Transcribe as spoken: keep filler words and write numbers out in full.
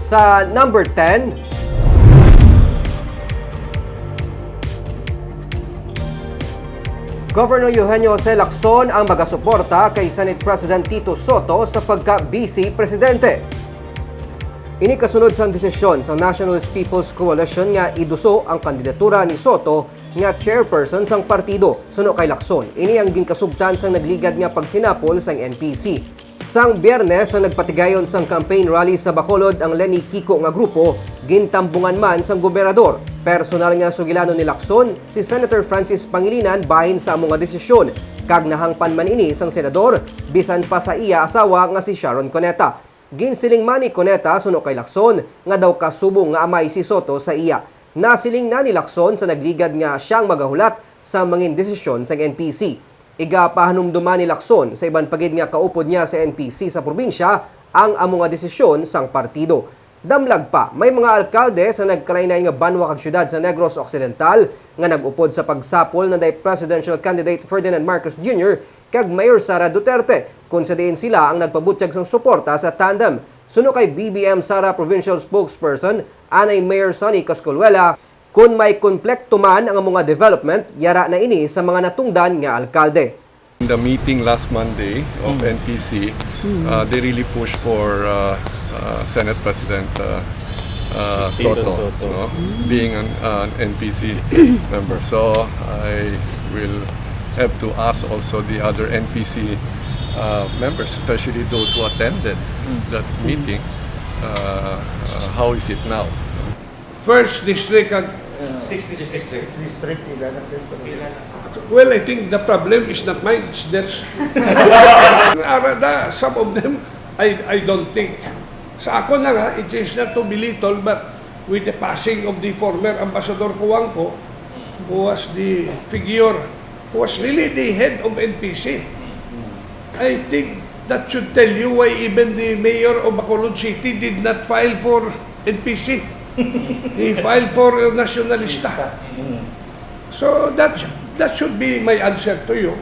Sa number ten, Governor Eugenio Jose Lacson ang magasuporta kay Senate President Tito Soto sa pagka-Vice Presidente. Ini kasunod sang desisyon sang Nationalist People's Coalition nga iduso ang kandidatura ni Soto nga chairperson sang partido. Suno kay Lacson, ini ang ginkasugtan sang nagligad nga pagsinapol sang N P C. Sang Biyernes ang nagpatigayon sang campaign rally sa Bacolod ang Leni Kiko nga grupo, gintambungan man sang gobernador. Personal nga sugilanon ni Lacson si Senator Francis Pangilinan bahin sa amo nga desisyon, kag nahangpan man ini sang senador, bisan pa sa iya asawa nga si Sharon Cuneta. Ginsiling man ni Cuneta suno kay Lacson nga daw kasubong nga amay si Soto sa iya. Nasiling na ni Lacson sa nagligad nga siya ang magahulat sa mangin desisyon sang N P C. Igapahanumduman ni Lacson sa iban pa gid nga kaupod niya sa N P C sa probinsya ang amo nga desisyon sang partido. Damlag pa, may mga alkalde sa nagkalainlain nga banwa kag syudad sa Negros Occidental nga nag-upod sa pagsapol nanday presidential candidate Ferdinand Marcos Junior kag Mayor Sara Duterte, kun sa diin sila ang nagpabutyag sang suporta sa tandem. Suno kay B B M Sara Provincial Spokesperson anay Mayor Sonny Cosculuela, kun may konplekto man ang mga development, yara na ini sa mga natungdan nga alkalde. In the meeting last Monday of N P C, uh, they really pushed for uh, uh, Senate President uh, uh, Soto, no? Being an, an N P C member. So I will have to ask also the other N P C uh, members, especially those who attended that meeting, uh, uh, how is it now? First district and Six districts. Six district, ila na din. Well, I think the problem is not mine, it's theirs. Ara na, some of them, I, I don't think. Sa ako na nga, it is not to belittle, but with the passing of the former Ambassador Cuangco, who was the figure, who was really the head of N P C, I think that should tell you why even the mayor of Bacolod City did not file for N P C. He filed for uh, Nationalista. So that, that should be my answer to you.